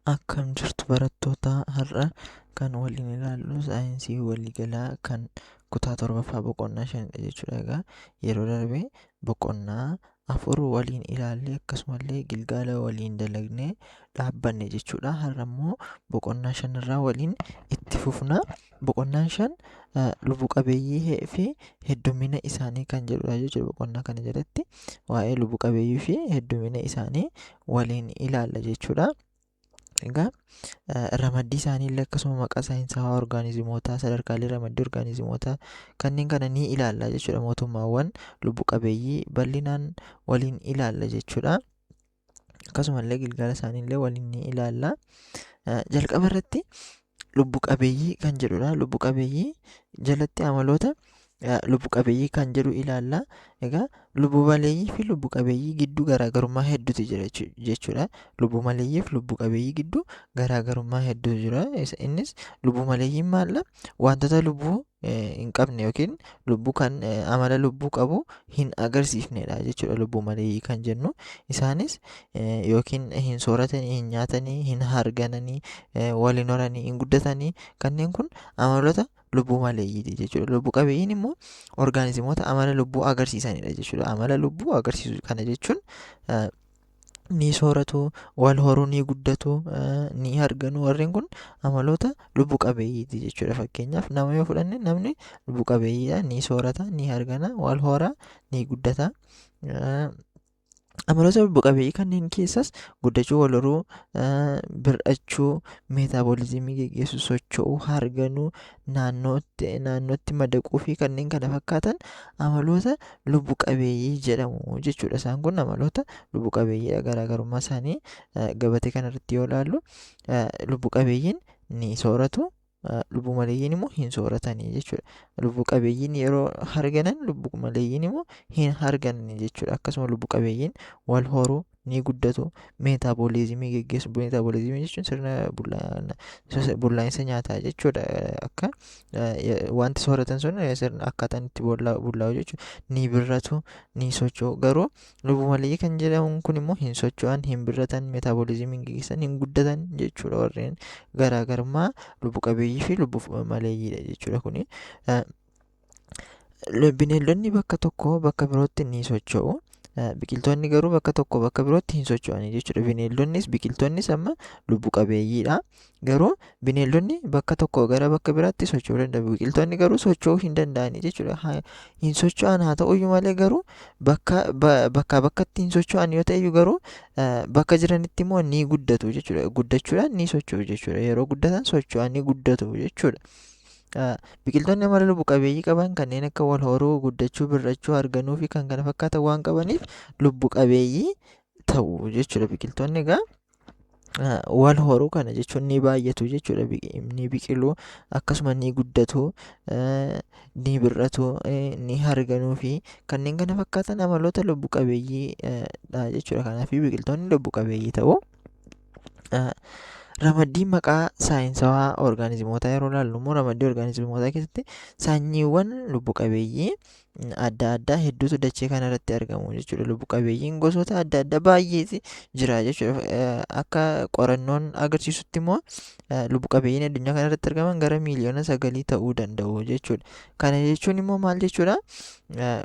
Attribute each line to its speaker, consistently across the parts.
Speaker 1: Akkam jirtu barattoota? Har'a kan waliin ilaallu saayinsii waliigalaa kan kutaa torbaffaa boqonnaa shanidha jechuudha. Egaa yeroo darbe boqonnaa afur waliin ilaalle, akkasumallee gilgaala waliin dalagnee dhaabbanne jechuudha. Har'a immoo boqonnaa shanirraa waliin itti fufna. Boqonnaan shan lubbu qabeeyyii fi heddumina isaanii kan jedhudha jechuudha. Boqonnaa kana jalatti waa'ee lubbu qabeeyyii fi heddumina isaanii waliin ilaalla jechuudha. Egaa ramaddii isaanii illee, akkasuma maqaa saayinsawaa orgaanizimootaa, sadarkaalee ramaddii orgaanizimootaa kanneen kana ni ilaalla jechuudha. Mootummaawwan lubbu qabeeyyii bal'inaan waliin ilaalla jechuudha. Akkasumallee gilgaala isaanii illee waliin ni ilaalla. Jalqaba irratti lubbu qabeeyyii kan jedhudha. Lubbu qabeeyyii jalatti amaloota lubbu qabeeyyii kan jedhu ilaalla. Egaa lubbu maleeyyii fi lubbu qabeeyyii gidduu garaagarummaa hedduutu jira jechuudha. Lubbu maleeyyii fi lubbu qabeeyyii gidduu garaagarummaa hedduutu jira. Innis lubbu maleeyyiin maalla? Wantoota lubbuu hin qabne yookiin lubbuu kan amala lubbuu qabu hin agarsiifnedha jechuudha lubbu maleeyyii kan jennu. Isaanis yookiin hin sooratanii, hin nyaatanii, hin hargananii, wal hin horanii, hin guddatanii, kanneen kun amaloota lubbuu maleeyyiiti jechuudha. Lubbu qabeeyyiin immoo orgaanizimoota amala lubbuu agarsiisanidha jechuudha. Amala lubbuu agarsiisu kana jechuun ni sooratu, wal horuu, ni guddatu, ni harganu, warreen kun amaloota lubbu qabeeyyiiti jechuudha. Fakkeenyaaf nama yoo fudhanne, namni lubbu qabeeyyiidha. Ni soorata, ni hargana, wal hora, ni guddata. Amaloota lubbu qabeeyyii kanneen keessas guddachuu, wal horuu, bir'achuu, meetaaboolizimii geggeessuu, socho'uu, harganuu, naannootti madaquu fi kanneen kana fakkaatan amaloota lubbu qabeeyyii jedhamu jechuudha. Isaan kun amaloota lubbu qabeeyyiidha. Garaagarummaa isaanii gabatee kanarratti yoo ilaallu, lubbu qabeeyyiin ni sooratu, lubbu maleeyyiin immoo hin sooratanii jechuudha. Lubbu qabeeyyiin yeroo harganan, lubbu maleeyyiin immoo hin harganan jechuudha. Akkasuma lubbu qabeeyyiin wal horuu, ni guddatu, meetaaboolizimii geggeessu. Meetaaboolizimii jechuun sirna bullaa'insa nyaataa jechuudha. Akka wanti sooratan sun sirna akkaataan itti bullaa'u jechuudha. Ni birratu, ni socho'u. Garuu lubbu maleeyyii kan jedhamu kun immoo hin socho'an, hin birratan, meetaaboolizimii hin geggeessan, hin guddatan jechuudha. Warreen garaagarummaa lubbu qabeeyyii fi lubbu maleeyyiidha jechuudha kuni. Bineeldonni bakka tokkoo bakka birootti ni socho'u. Biqiltoonni garuu bakka tokkoo bakka birootti hin socho'anii jechuudha. Bineeldonnis biqiltoonnis amma lubbu qabeeyyiidha. Garuu bineeldonni bakka tokkoo gara bakka biraatti socho'uu danda'u. Biqiltoonni garuu socho'uu hin danda'anii jechuudha. Hin socho'an haa ta'uyyuu malee, garuu bakka bakkaa bakkatti hin socho'an yoo ta'eyyuu, garuu bakka jiranitti immoo ni guddatu jechuudha. Guddachuudhaan ni socho'u jechuudha. Yeroo guddatan socho'anii guddatu jechuudha. Biqiltoonni amala lubbu qabeeyyii qaban kanneen akka wal horuu, guddachuu, birrachuu, harganuu fi kan kana fakkaatan waan qabaniif lubbu qabeeyyii ta'u jechuudha. Biqiltoonni egaa wal horuu kana jechuun ni baay'atu jechuudha. Ni biqilu, akkasuma ni guddatu, ni birratu, ni harganuu fi kanneen kana fakkaatan amaloota lubbu qabeeyyii dha jechuudha. Kanaaf biqiltoonni lubbu qabeeyyii ta'u. Ramaddii maqaa saayinsawaa orgaanizimootaa yeroo ilaallu immoo, ramaddii orgaanizimootaa keessatti sanyiiwwan lubbu qabeeyyii adda addaa hedduutu dachee kanarratti argamu jechuudha. Lubbu qabeeyyiin gosoota adda addaa baay'eetu jira jechuudha. Akka qorannoon agarsiisutti immoo lubbu qabeeyyiin addunyaa kanarratti argaman gara miiliyoona 9 ta'uu danda'u jechuudha. Kana jechuun immoo maal jechuudha?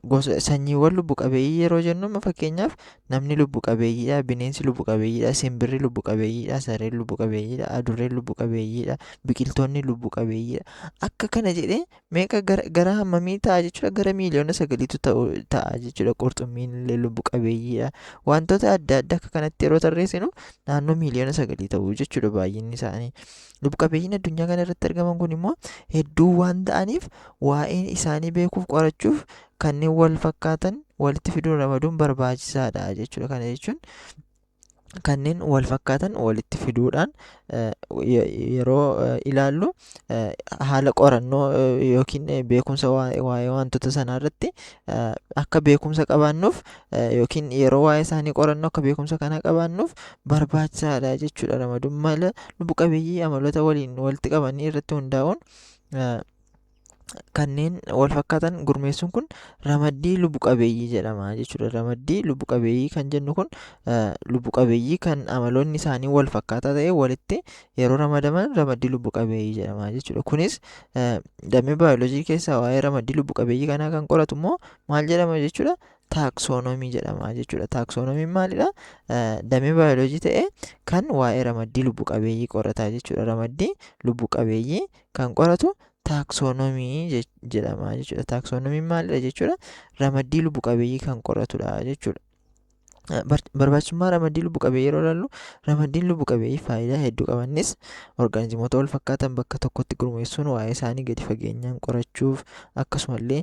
Speaker 1: Gosa sanyiiwwan lubbu qabeeyyii yeroo jennu, amma fakkeenyaaf namni lubbu qabeeyyiidha, bineensi lubbu qabeeyyiidha, simbirri lubbu qabeeyyiidha, sareen lubbu qabeeyyiidha, adurreen lubbu qabeeyyiidha, biqiltoonni lubbu qabeeyyiidha. Akka kana jedhee meeqa gara hammamii ta'a jechuudha? Gara miiliyoona 9tu ta'u ta'a jechuudha. Qurxummiin illee lubbu qabeeyyiidha. Wantoota adda addaa akka kanatti yeroo tarreessinu naannoo miiliyoona 9 ta'u jechuudha baay'inni isaanii. Lubbu qabeeyyiin addunyaa kana irratti argaman kun immoo hedduu waan ta'aniif, waa'ee isaanii beekuuf, qorachuuf kanneen wal fakkaatan walitti fiduun ramaduun barbaachisaadha jechuudha. Kana jechuun kanneen wal fakkaatan walitti fiduudhaan yeroo ilaallu, haala qorannoo yookiin beekumsa waa'ee wantoota sanaa irratti akka beekumsa qabaannuuf, yookiin yeroo waa'ee isaanii qorannu akka beekumsa kanaa qabaannuuf barbaachisaadha jechuudha. Ramaduun mala lubbu qabeeyyii amaloota waliin walitti qabanii irratti hundaa'uun Kanneen wal fakkaatan gurmeessuun kun ramaddii lubbu qabeeyyii jedhama jechuudha. Ramaddii lubbu qabeeyyii kan jennu kun lubbu qabeeyyii kan amaloonni isaanii wal fakkaataa ta'e walitti yeroo ramadaman ramaddii lubbu qabeeyyii jedhama jechuudha. Kunis damee baayoloojii keessaa waa'ee ramaddii lubbu qabeeyyii kanaa kan qoratu immoo maal jedhama jechuudha? Taaksonomii jedhama jechuudha. Taaksonomiin maalidha? Damee baayoloojii ta'ee kan waa'ee ramaddii lubbu qabeeyyii qorata jechuudha. Ramaddii lubbu qabeeyyii kan qoratu taaksonomii jedhama jechuudha. Taaksonomiin maalidha jechuudha? Ramaddii lubbu qabeeyyii kan qoratudha jechuudha. Barbaachisummaa ramaddii lubbu qabeeyyii yeroo ilaallu, ramaddiin lubbu qabeeyyii faayidaa hedduu qaba. Innis orgaanizimoota wal fakkaatan bakka tokkotti gurmeessuun waa'ee isaanii gadi fageenyaan qorachuuf, akkasumallee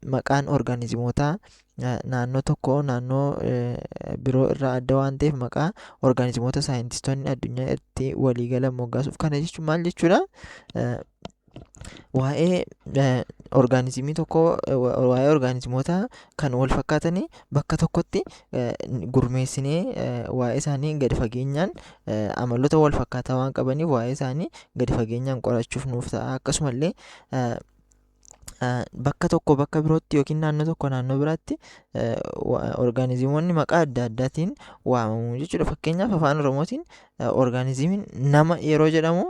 Speaker 1: maqaan orgaanizimootaa naannoo tokko naannoo biroo irraa adda waan ta'eef maqaa orgaanizimoota saayintistoonni addunyaa itti walii galan moggaasuuf. Kana jechuun maal jechuudha? Waa'ee orgaanizimii tokkoo, waa'ee orgaanizimoota kan wal fakkaatanii bakka tokkotti gurmeessinee waa'ee isaanii gadi fageenyaan amaloota wal fakkaataa waan qabaniif waa'ee isaanii gadi fageenyaan qorachuuf nuuf ta'a. Akkasumallee bakka tokko bakka birootti yookiin naannoo tokko naannoo biraatti orgaanizimoonni maqaa adda addaatiin waamamu jechuudha. Fakkeenyaaf, Afaan Oromootiin orgaanizimiin nama yeroo jedhamu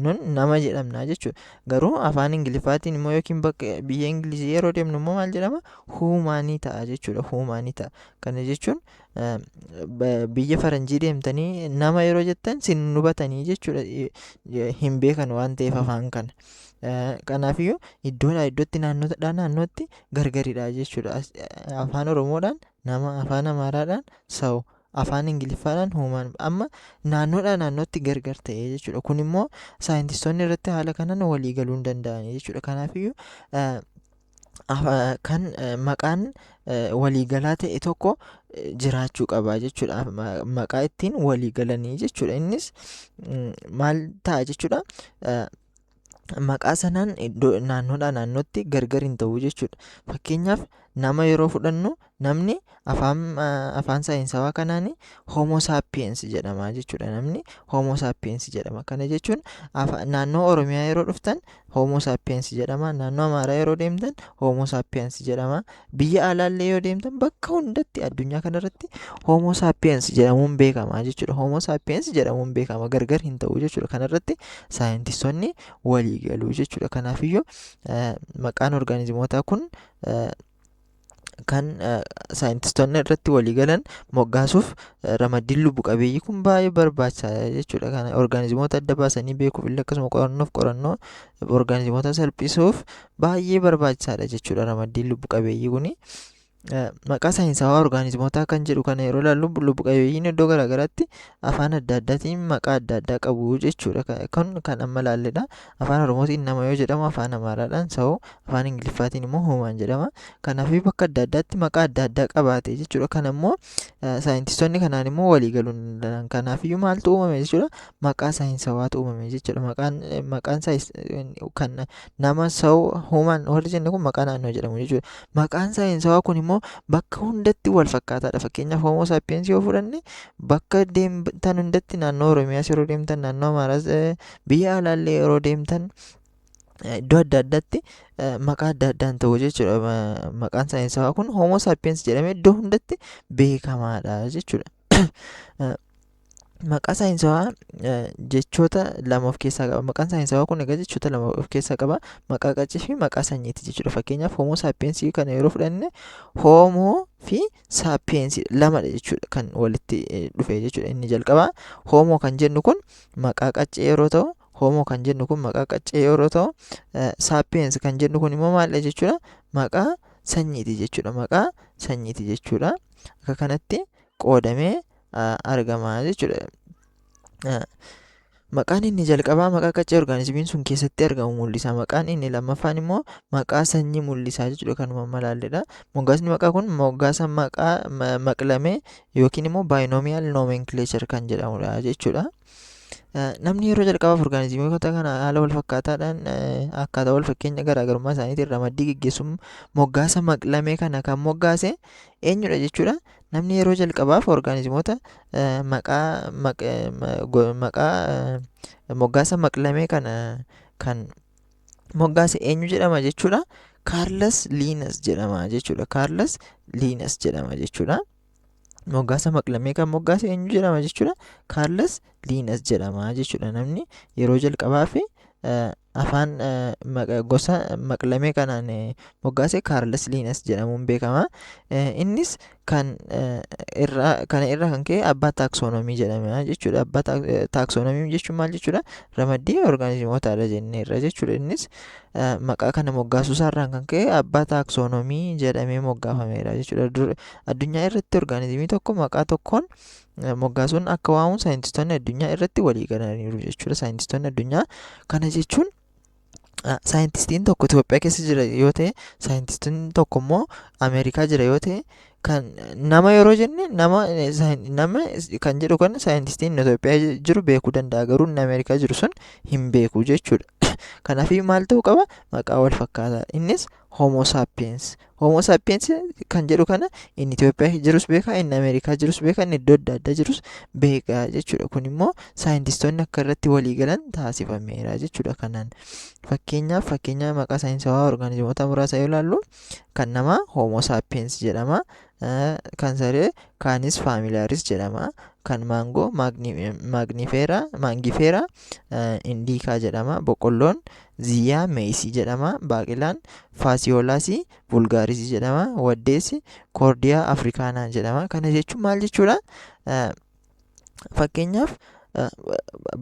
Speaker 1: nun nama jedhamna jechuudha. Garuu afaan Ingiliffaatiin immoo yookiin bakka biyya Ingilizii yeroo deemnu immoo maal jedhama? Human ta'a jechuudha. Human ta'a. Kana jechuun biyya faranjii deemtanii nama yeroo jettan sin hubatanii jechuudha. Hin beekan waan ta'eef afaan kana. Kanaafiyyuu iddoodhaa iddootti, naannoodhaa naannootti gargaridha jechuudha. Afaan Oromoodhaan nama, afaan Amaaraadhaan ሰው, afaan Ingiliffaadhaan human, amma naannoodhaa naannootti gargar ta'e jechuudha. Kun immoo saayintistoonni irratti haala kanaan walii galuu hin danda'ani jechuudha. Kanaafiyyuu kan maqaan waliigalaa ta'e tokko jiraachuu qaba jechuudha. Maqaa ittiin walii galanii jechuudha. Innis maal ta'a jechuudha? Maqaa sanaan iddoo naannoodhaa naannootti gargar hin ta'u jechuudha. Fakkeenyaaf, nama yeroo fudhannu, namni afaan saayinsawaa kanaan Homo sapiens jedhama jechuudha. Namni Homo sapiens jedhama. Kana jechuun naannoo Oromiyaa yeroo dhuftan Homo sapiens jedhama. Naannoo Amaaraa yeroo deemtan Homo sapiens jedhama. Biyya alaallee yoo deemtan bakka hundatti addunyaa kanarratti Homo sapiens jedhamuun beekama jechuudha. Homo sapiens jedhamuun beekama. Gargar hin ta'u jechuudha. Kanarratti saayintistoonni walii galu jechuudha. Kanaafiyyuu maqaan orgaanizimootaa kun kan saayintistoonni irratti walii galan moggaasuuf ramaddiin lubbu qabeeyyii kun baay'ee barbaachisaadha jechuudha. Kana orgaanizimoota adda baasanii beekuuf illee, akkasuma qorannoof qorannoo orgaanizimoota salphisuuf baay'ee barbaachisaadha jechuudha ramaddiin lubbu qabeeyyii kuni. Maqaa saayinsawaa orgaanizimootaa kan jedhu kana yeroo ilaallu, lubbu qabeeyyiin iddoo garaagaraatti afaan adda addaatiin maqaa adda addaa qabu jechuudha. Kun kan amma ilaalledha. Afaan Oromootiin nama yoo jedhamu, afaan Amaaraadhaan ሰው, afaan Ingiliffaatiin immoo human jedhama. Kanaafuu bakka adda addaatti maqaa adda addaa qabaate jechuudha. Kana immoo saayintistoonni kanaan immoo walii galuu hin danda'an. Kanaafiyyuu maaltu uumame jechuudha? Maqaa saayinsawaatu uumame jechuudha. Maqaan kan nama, ሰው, human warri jenne kun maqaa naannoo jedhamu jechuudha. Maqaan saayinsawaa kun immoo bakka hundatti wal fakkaataadha. Fakkeenyaaf, Homo sapiens yoo fudhanne, bakka deemtan hundatti, naannoo Oromiyaas yeroo deemtan, naannoo Amaaraas, biyya alaallee yeroo deemtan, iddoo adda addaatti maqaa adda addaan ta'u jechuudha. Maqaan saayinsawaa kun Homo sapiens jedhamee iddoo hundatti beekamaadha jechuudha. Maqaa saayinsawaa jechoota lama of keessaa qaba. Maqaan saayinsawaa kun egaa jechoota lama of keessaa qaba. Maqaa qaccee fi maqaa sanyiiti jechuudha. Fakkeenyaaf, Homo sapiens kana yeroo fudhanne, Homo fi sapiens lamadha jechuudha kan walitti dhufe jechuudha. Inni jalqabaa Homo kan jennu kun maqaa qaccee yeroo ta'u, Homo kan jennu kun maqaa qaccee yeroo ta'u, sapiens kan jennu kun immoo maalidha jechuudha? Maqaa sanyiiti jechuudha. Maqaa sanyiiti jechuudha. Akka kanatti qoodamee argama jechuudha. Maqaan inni jalqabaa maqaa qaccee orgaanizimiin sun keessatti argamu mul'isa. Maqaan inni lammaffaan immoo maqaa sanyii mul'isa jechuudha. Kanuma amma ilaalledha. Moggaasni maqaa kun moggaasa maqaa maqlamee yookiin immoo binomial nomenclature kan jedhamudha jechuudha. Namni yeroo jalqabaaf orgaanizimoota kana haala wal fakkaataadhaan, akkaataa wal fakkeenya garaagarummaa isaaniitiin ramaddii geggeessuun moggaasa maqlamee kana kan moggaase eenyudha jechuudha? Namni yeroo jalqabaaf orgaanizimoota maqaa moggaasa maqlamee kana kan Moggaase eenyu jedhama jechuudha? Carolus Linnaeus jedhama jechuudha. Carolus Linnaeus jedhama jechuudha. Moggaasa maqlamee kan moggaase eenyu jedhama jechuudha? Carolus Linnaeus jedhama jechuudha. Namni yeroo jalqabaa fi afaan gosa maqlamee kanaan moggaase Carolus Linnaeus jedhamuun beekama. Innis kan irraa kana irraa kan ka'e abbaa taaksonomii jedhama jechuudha. Abbaa taaksonomii jechuun maal jechuudha? Ramaddii orgaanizimootaadha jenneerra jechuudha. Innis maqaa kana moggaasuu isaarraan kan ka'e abbaa taaksonomii jedhamee moggaafameera jechuudha. Addunyaa irratti orgaanizimii tokko maqaa tokkoon moggaasuun akka waamu saayintistoonni addunyaa irratti walii galaniiru jechuudha. Saayintistoonni addunyaa kana jechuun saayintistiin tokko Itoophiyaa keessa jira yoo ta'e, saayintistiin tokko immoo Ameerikaa jira yoo ta'e, kan nama yeroo jenne nama kan jedhu kana saayintistiin Itoophiyaa jiru beekuu danda'a, garuu inni Ameerikaa jiru sun hin beeku jechuudha. Kanaafii maal ta'uu qaba? Maqaa wal fakkaataa. Innis Homo sapiens. Homo sapiens kan jedhu kana inni Itoophiyaa jirus beeka, inni Ameerikaa jirus beeka, inni iddoo adda addaa jirus beeka jechuudha. Kun immoo saayintistoonni akka irratti walii galan taasifameera jechuudha kanaan. Fakkeenyaaf, fakkeenya maqaa saayinsawaa orgaanizimoota muraasa yoo ilaallu, kan namaa Homo sapiens jedhama. Kan saree Canis familiaris jedhama. Kan maangoo Mangifera Mangifera indica jedhama. Boqqolloon Zea mays jedhama. Baaqelaan Phaseolus vulgaris jedhama. Waddeessi Cordia africana jedhama. Kana jechuun maal jechuudha? Fakkeenyaaf,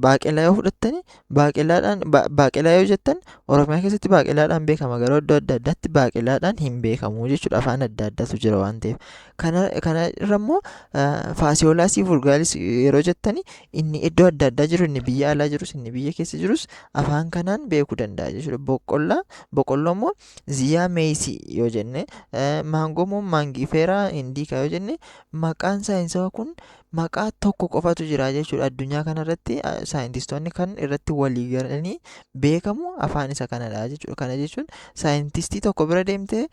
Speaker 1: baaqelaa yoo fudhattani, baaqelaadhaan baaqelaa yoo jettan, Oromiyaa keessatti baaqelaadhaan beekama, garuu iddoo adda addaatti baaqelaadhaan hin beekamu jechuudha, afaan adda addaatu jira waan ta'eef. Kana irra immoo Phaseolus vulgaris yeroo jettani, inni iddoo adda addaa jiru, inni biyya alaa jirus, inni biyya keessa jirus afaan kanaan beekuu danda'a jechuudha. Boqqolloo immoo Zea mays yoo jenne, maangoo immoo Mangifera indica yoo jenne, maqaan saayinsawaa kun maqaa tokko qofatu jira jechuudha. Addunyaa kanarratti saayintistoonni kan irratti walii galanii beekamu afaan isa kanadha jechuudha. Kana jechuun saayintistii tokko bira deemtee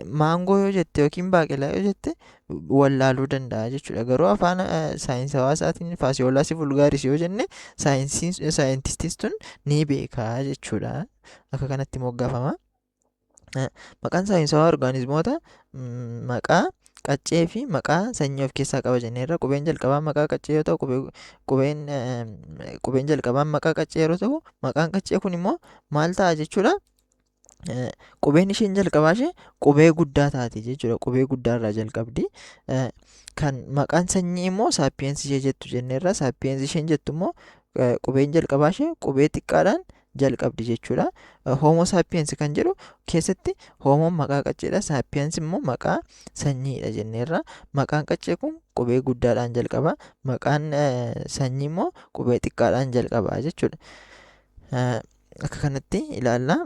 Speaker 1: maangoo yoo jette yookiin baaqelaa yoo jette wallaaluu danda'a jechuudha. Garuu afaan saayinsawaa isaatiin Phaseolus vulgaris yoo jenne, saayintistiin sun ni beeka jechuudha. Akka kanatti moggaafama. Maqaan saayinsawaa orgaanizimoota maqaa qaccee fi maqaa sanyii of keessaa qaba jenneerra. Qubeen jalqabaa maqaa qaccee yoo ta'u, qubeen jalqabaan maqaa qaccee yeroo ta'u, maqaan qaccee kun immoo maal ta'a jechuudha? Qubeen isheen jalqabaa ishee qubee guddaa taati jechuudha. Qubee guddaarraa jalqabdi. Kan maqaan sanyii immoo sapiens ishee jettu jenneerra. Sapiens isheen jettu immoo qubeen jalqabaa ishee qubee xiqqaadhaan jalqabdi jechuudha. Homo sapiens kan jedhu keessatti homoon maqaa qacceedha. Sapiens immoo maqaa sanyiidha jenneerra. Maqaan qaccee kun qubee guddaadhaan jalqaba. Maqaan sanyii immoo qubee xiqqaadhaan jalqaba jechuudha. Akka kanatti ilaalla.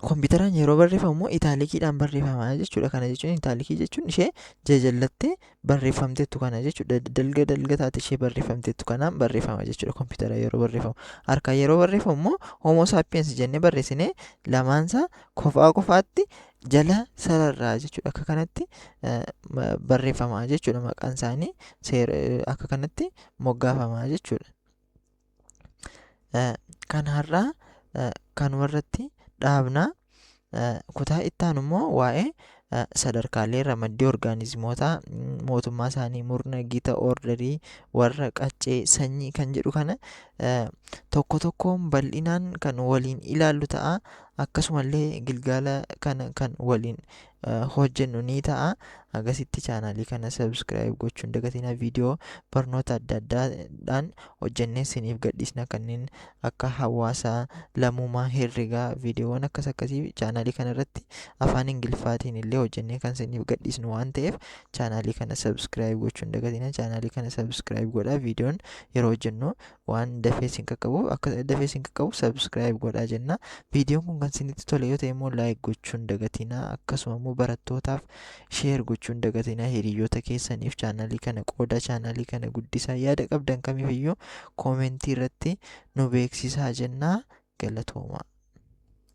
Speaker 1: Kompiitaraan yeroo barreeffamu immoo itaalikiidhaan barreeffama jechuudha. Kana jechuun, itaalikii jechuun ishee jajallattee barreeffamteettu kana jechuudha. Dalga dalga taate ishee barreeffamteettu kanaan barreeffama jechuudha kompiitara yeroo barreeffamu. Harkaan yeroo barreeffamu immoo Homo sapiens jennee barreessinee lamaansaa kophaa qofaatti jala sararraa jechuudha. Akka kanatti barreeffama jechuudha, maqaan isaanii seera akka kanatti moggaafama jechuudha. Kan har'aa kanuma irratti dhaabna. Kutaa itti aanu immoo waa'ee sadarkaalee ramaddii orgaanizimootaa, mootummaa isaanii, murna, gita, orderii, warra, qaccee, sanyii kan jedhu kana tokko tokkoon bal'inaan kan waliin ilaallu ta'a. Akkasumallee gilgaala kana kan waliin hojjennu ni ta'a. Agasitti chaanaalii kana subscribe gochuun dagatinaa. Viidiyoo barnoota adda addaadhaan hojjennee isiniif gadhiisna, kanneen akka hawaasaa, lammummaa, herregaa, viidiyoowwan akkas akkasii chaanaalii kana irratti afaan Ingiliffaatiin illee hojjennee kan isiniif gadhiisnu waan ta'eef, chaanaalii kana subscribe gochuun dagatinaa. Chaanaalii kana subscribe godhaa. Viidiyoon yeroo hojjennu waan dafee isin qaqqabuuf, akka dafee isin qaqqabu subscribe godhaa jenna. Viidiyoon kun kan isinitti tole yoo ta'e immoo like gochuun dagatinaa. Akkasuma immoo barattootaaf share gochuun dagatinaa. Hiriyoota keessaniif chaanaalii kana qooda, chaanaalii kana guddisaa. Yaada qabdan kamiifiyyuu koomentii irratti nu beeksisaa jennaa. Galatoomaa.